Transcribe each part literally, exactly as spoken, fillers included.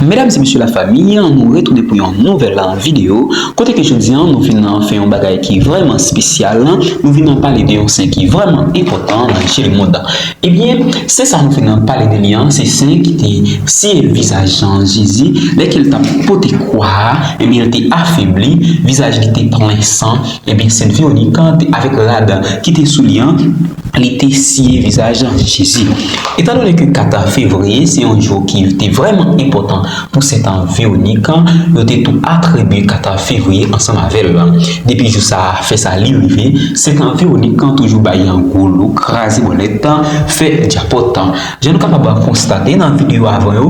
Medam e mesye lafanmi, nou retounen pou yon nouvèl videyo, kote ke jodi a nou vin fè yon bagay ki vrèman espesyal, nou vin pale de yon sen ki vrèman enpòtan nan je lemonn. Ebyen, sen sa nou vin pale de li an, se sen ki te siye vizaj Jezi, lè ke l t ap pote kwa a, ebyen, l te afebli, vizaj li te plen san, ebyen, Sent Vewonik, avèk rad ki te sou li an, li te siye vizaj Jezi. Etandone ke kat fevriye se yon jou ki te vrèman enpòtan pou Sent Vewonik, yo te tou atribye kat fevriye ansanm avè l. Depi jou sa a, fè sa li rive, Sent Vewonik toujou bay yon gwo lo, kraze bòlèt, fè djapòt. Jan nou kapab konstate nan videyo avan yo,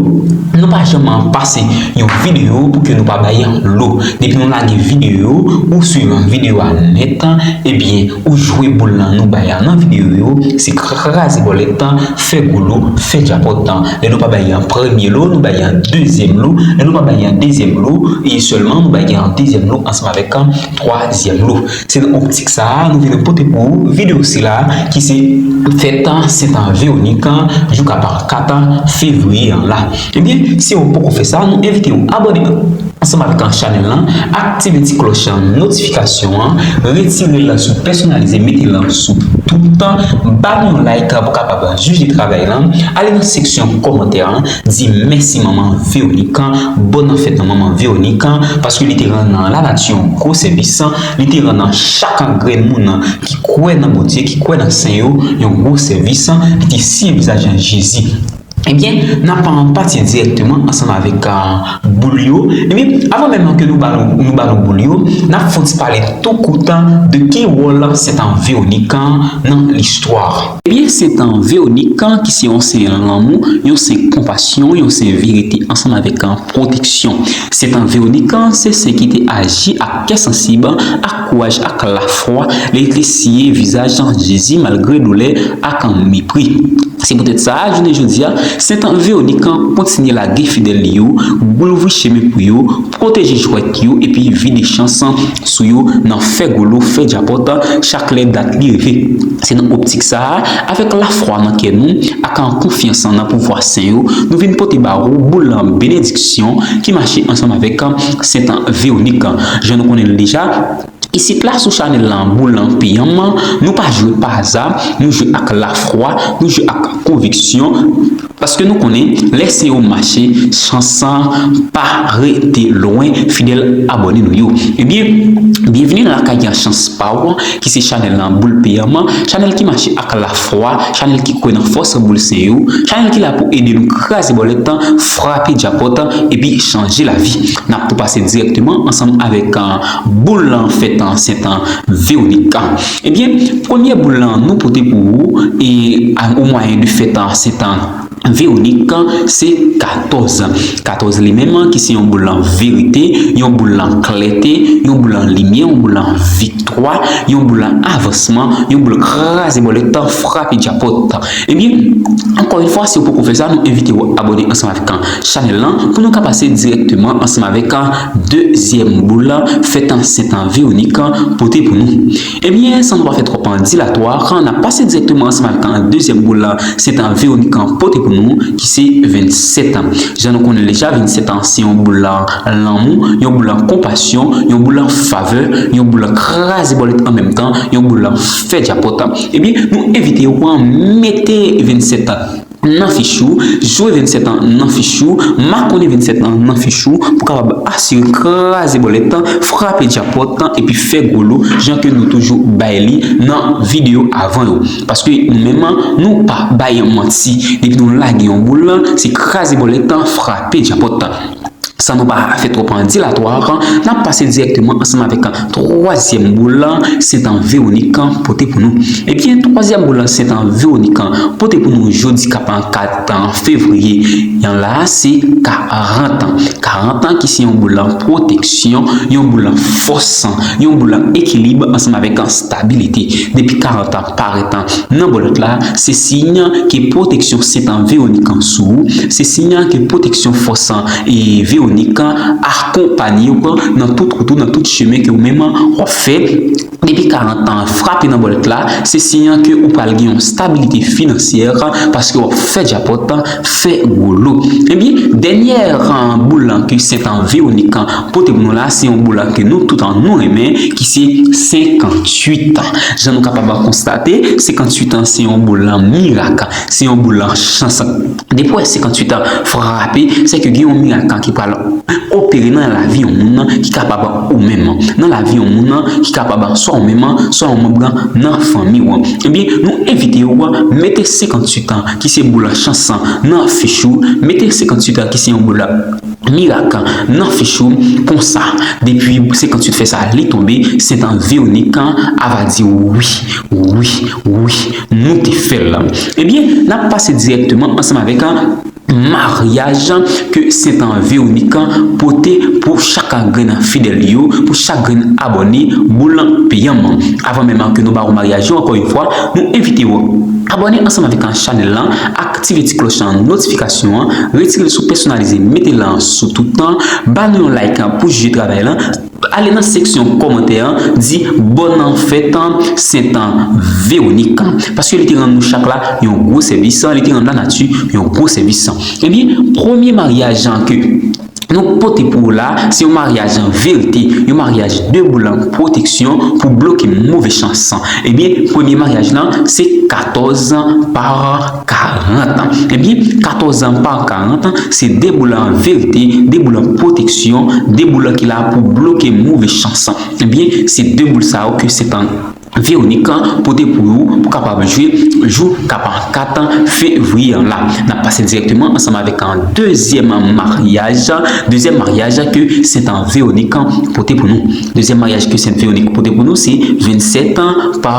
nou pa janm pase yon videyo pou ke nou pa bay lo. Depi nou lage videyo, ou swiv videyo a nèt, ebyen, ou jwe boul lan nou bay a nan videyo yo, se kraze bòlèt, fè gwo lo, fè djapòt. Lè nou pa bay premye lo, nou bay dezyèm lo. Lè nou pa bay dezyèm lo, e sèlman nou bay dezyèm lo ansanm avèk twazyèm lo. Se nan optik sa a, nou vin pote pou ou videyo sila ki se fèt Sent Vewonik, jou k ap kat fevriye an la. Ebyen, si w poko fè sa, nou envite w abòne ansanm avèk chanèl lan, aktive ti klòch notifikasyon an, retire l sou pèsonalize, mete l sou tout, ba nou yon like pou kapab jij de travay lan, ale nan seksyon kòmantè an, di mèsi manman Vewonik, bòn fèt nan manman Vewonik, paske li te rann lanati yon gwo sèvis, li te rann chak grenn moun ki kwè nan Bondye, ki kwè nan sen yo, yon gwo sèvis, li te siye vizaj Jezi. Ebyen, n ap pati dirèkteman ansanm avèk, ah, boul yo. Ebyen, avan menm ke nou ba nou, nou ba nou boul yo, n ap fon ti pale tou kout de ki wòl Sent Vewonik nan listwa. Ebyen, Sent Vewonik, ki se yon sen lanmou, yon sen konpasyon, yon sen verite, ansanm avèk pwoteksyon. Sent Vewonik, se sen ki te aji ak kè sansib, ak kouraj, ak lafwa, lè li te siye vizaj Jezi malgre doulè ak mepri. Se poutèt sa, jounen jodi a, Sent Vewonik kontinye lage fidèl li yo, louvri chemen pou yo, pwoteje jwèt yo, epi vide chans sou yo nan fè gwo lo, fè djapòt, chak lè dat li rive. Se nan optik sa a, avèk lafwa nan kè nou, ak an konfyans nan pouvwa sen yo, nou vin pote ba ou boul benediksyon ki mache ansanm avèk Sent Vewonik. Jan nou konnen l deja, isit la sou chanèl lan, boul lan peyè m, nou pa jwe pa aza, nou jwe ak lafwa, nou jwe ak konviksyon. Paske nou konnen, lè sen yo mache, chans pa rete lwen, fidèl abòne nou yo. Ebyen, byenveni nan lakay chans pa w, ki se chanèl lan boul peyè m, chanèl ki mache ak lafwa, chanèl ki kwè nan fòs boul sen yo, chanèl ki la pou ede nou kraze bòlèt, frape djapòt, epi chanje lavi. N ap tou pase dirèkteman ansanm avèk, ah, boul lan fèt Sent Vewonik. Ebyen, premye boul lan nou pote pou ou, e, a, o mwayen de fèt Sent Vewonik, se katòz. Katòz li menm, ki se yon boul lan verite, yon boul lan klète, yon boul lan limyè, yon boul lan viktwa, yon boul lan avansman, yon boul kraze bòlèt, frape djapòt. Ebyen, ankò yon fwa, si w poko fè sa, nou envite w abòne ansanm avèk chanèl lan pou nou ka pase dirèkteman ansanm avèk dezyèm boul lan fèt Sent Vewonik pote pou nou. Ebyen, san nou pa fè twòp dilatwa, n ap pase dirèkteman ansanm avèk dezyèm boul lan Sent Vewonik pote pou nou, ki se vennsèt. Jan nou konnen deja, vennsèt se yon boul lan lanmou, yon boul lan konpasyon, yon boul lan favè, yon boul lan kraze bòlèt an menm tan, yon boul lan fè djapòt. Ebyen, nou envite w mete vennsèt nan fich ou, jwe vennsèt nan fich ou, makonnen vennsèt nan fich ou, pou kapab asire kraze bòlèt, frape djapòt, epi fè gwo lo, jan ke nou toujou bay li nan videyo avan yo. Paske nou menm, nou pa bay manti. Depi nou lage yon boul, se kraze bòlèt, frape djapòt. San nou pa fè twòp dilatwa, n ap pase dirèkteman ansanm avèk twazyèm boul lan Sent Vewonik pote pou nou. Ebyen, twazyèm boul lan Sent Vewonik pote pou nou jodi k ap kat fevriye an la, se karant. Karant ki se yon boul lan pwoteksyon, yon boul lan fòs, yon boul lan ekilib ansanm avèk stabilite. Depi karant parèt nan bòlèt la, se siy ke pwoteksyon Sent Vewonik sou ou, se siy ke pwoteksyon fòs e Vewonik akonpanye w nan tout wout ou, nan tout chemen ke ou menm w ap fè. depi karant an frape nan bòlèt la, se siy ke ou pral gen yon stabilite finansyè, paske w ap fè djapòt, fè gwo lo. Ebyen, dènyè boul ke Sent Vewonik pote pou nou la, se yon boul ke nou tout nou renmen, ki se senkanntuit. Jan nou kapab konstate, senkanntuit se yon boul mirak, se yon boul chans. Depi w wè senkanntuit frape, se ke gen yon mirak ki pral opere nan lavi yon moun ki kapab ou menm, nan lavi yon moun ki kapab swa ou menm, swa yon manm nan fanmi w. Ebyen, nou envite w mete senkanntuit ki se boul chans nan fich ou, mete senkanntuit ki se yon boul mirak nan fich ou, konsa, depi senkanntuit fè sa, li tonbe, Sent Vewonik ava di wi, wi, wi, nou te fè l. Ebyen, n ap pase dirèkteman ansanm avèk maryaj ke Sent Vewonik pote pou chak grenn fidèl yo, pou chak grenn abòne boul peyanm. Avan menm ke nou ba w maryaj yo, ankò yon fwa, nou envite w abòne ansanm avèk chanèl lan, aktive ti klòch notifikasyon an, retire l sou pèsonalize, mete l sou tout tan, ba nou yon like pou jije travay lan, ale nan seksyon kòmantè an, di bòn fèt Sent Vewonik, paske li te rann nou chak la yon gwo sèvis, li te rann lanati yon gwo sèvis. Ebyen, premye maryaj ke nou pote pou ou la, se yon maryaj verite, yon maryaj de boul pwoteksyon pou bloke move chans. Ebyen, premye maryaj lan, se katòz pa karant. Ebyen, katòz pa karant, se de boul verite, de boul pwoteksyon, de boul ki la pou bloke move chans. Ebyen, se de boul sa yo ke Sent Vewonik pote pou ou, pou kapab jwe jou k ap kat fevriye an la. N ap pase dirèkteman ansanm avèk dezyèm maryaj, dezyèm maryaj ke Sent Vewonik pote pou nou. Dezyèm maryaj ke Sent Vewonik pote pou nou, se vennsèt pa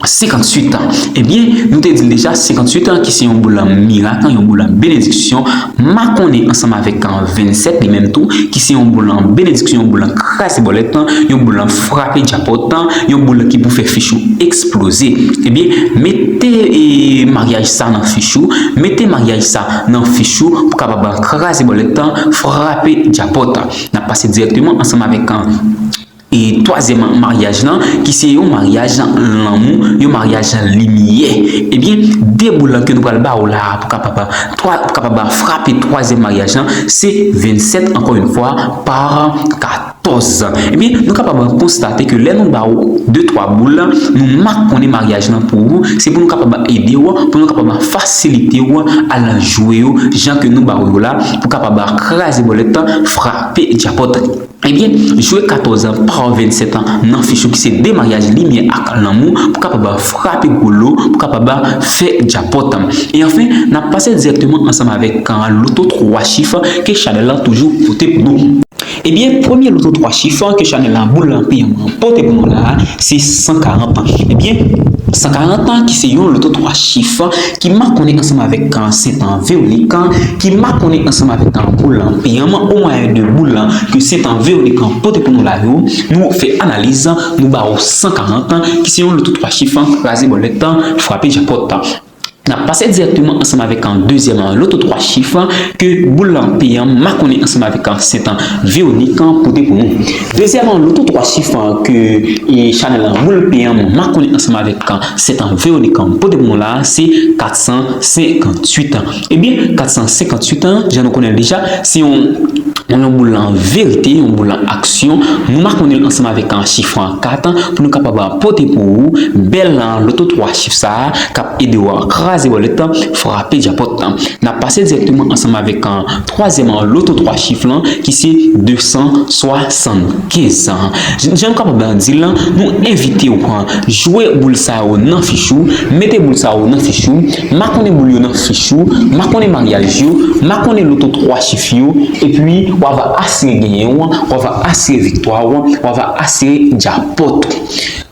senkanntuit. Ebyen, nou te di l deja, senkanntuit ki se yon boul mirak, yon boul benediksyon, makonnen ansanm avèk vennsèt li menm tou, ki se yon boul benediksyon, yon boul kraze bòlèt, yon boul frape djapòt, yon boul ki pou fè fich ou eksploze. Ebyen, mete, e, maryaj sa nan fich ou, mete maryaj sa nan fich ou pou kapab kraze bòlèt, frape djapòt. N ap pase dirèkteman ansanm avèk e twazyèm maryaj lan, ki se yon maryaj lanmou, yon maryaj limyè. Ebyen, de boul ke nou pral ba ou la pou kapab, twa, pou kapab frape twazyèm maryaj lan, se vennsèt, ankò yon fwa, pa katòz. Ebyen, nou kapab konstate ke lè nou ba ou de twa boul, nou makonnen maryaj lan pou ou, se pou nou kapab ede w, pou nou kapab fasilite w al jwe yo, jan ke nou ba ou yo la, pou kapab kraze bòlèt, frape djapòt. Ebyen, jwe katòz pa vennsèt nan fich ou ki se de maryaj limyè ak lanmou pou kapab frape gwo lo, pou kapab fè djapòt. E anfen, n ap pase dirèkteman ansanm avèk, a, loto twa chif ke chanèl lan toujou pote pou nou. Ebyen, premye loto twa chif ke chanèl lan boul peyanm pote pou nou la, se san karant. Ebyen, san karant ki se yon loto twa chif ki makonnen ansanm avèk, a, Sent Vewonik, ki makonnen ansanm avèk, a, boul peyanm o mwayen de boul ke Sent Vewonik pote pou nou la yo, nou fè analiz, nou ba ou san karant, ki se yon loto twa chif, kraze bòlèt, frape djapòt. N ap pase dirèkteman ansanm avèk, a, dezyèm loto twa chif ke boul peyanm makonnen ansanm avèk, a, Sent Vewonik pote pou nou. Dezyèm loto twa chif ke, e, chanèl lan boul peyanm makonnen ansanm avèk, a, Sent Vewonik pote pou nou la, se kat san senkanntuit. Ebyen, kat san senkanntuit, jan nou konnen l deja, se yon, yon boul verite, yon boul aksyon. Nou makonnen l ansanm avèk, a, chif kat pou nou kapab pote pou ou bèl, a, loto twa chif sa a k ap ede w kraze bòlèt, frape djapòt. N ap pase dirèkteman ansanm avèk, a, twazyèm loto twa chif lan, ki se de san swasannkenz. Jan, jan nou kapab di l, nou envite w, a, jwe boul sa yo nan fich ou, mete boul sa yo nan fich ou, makonnen boul yo nan fich ou, makonnen maryaj yo, makonnen loto twa chif yo, epi w ava asire genyen w, w ava asire viktwa w, w ava asire djapòt.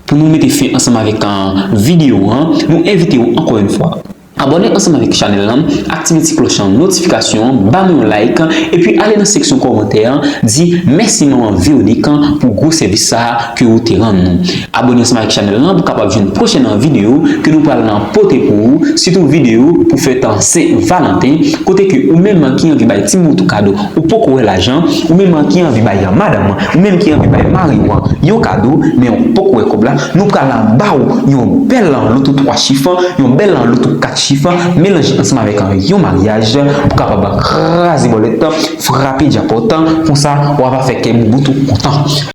Pou nou mete fen ansanm avèk, a, videyo an, nou envite w ankò yon fwa Abòne ansanm avèk chanèl lan, aktive ti klòch an notifikasyon an, ba nou yon like, epi ale nan seksyon kòmantè an, di mèsi manman Véronique pou gwo sèvis sa a ke ou te rann nou. Abòne ansanm avèk chanèl lan pou kapab jwenn pwochèn videyo ke nou pral nan pote pou ou, sitou videyo pou fèt an Sen Valanten, kote ke ou menm ki anvi bay timoun ou tou kado, ou poko wè lajan, ou menm ki anvi bay madanm, ou menm ki anvi bay mari w yon kado, men ou poko wè kòb la, nou pral ba ou yon bèl loto twa chif, yon bèl loto kat chif, melanje ansanm avèk yon maryaj pou kapab kraze bòlèt, frape djapòt, konsa w ap fè kè boubout ou kontan.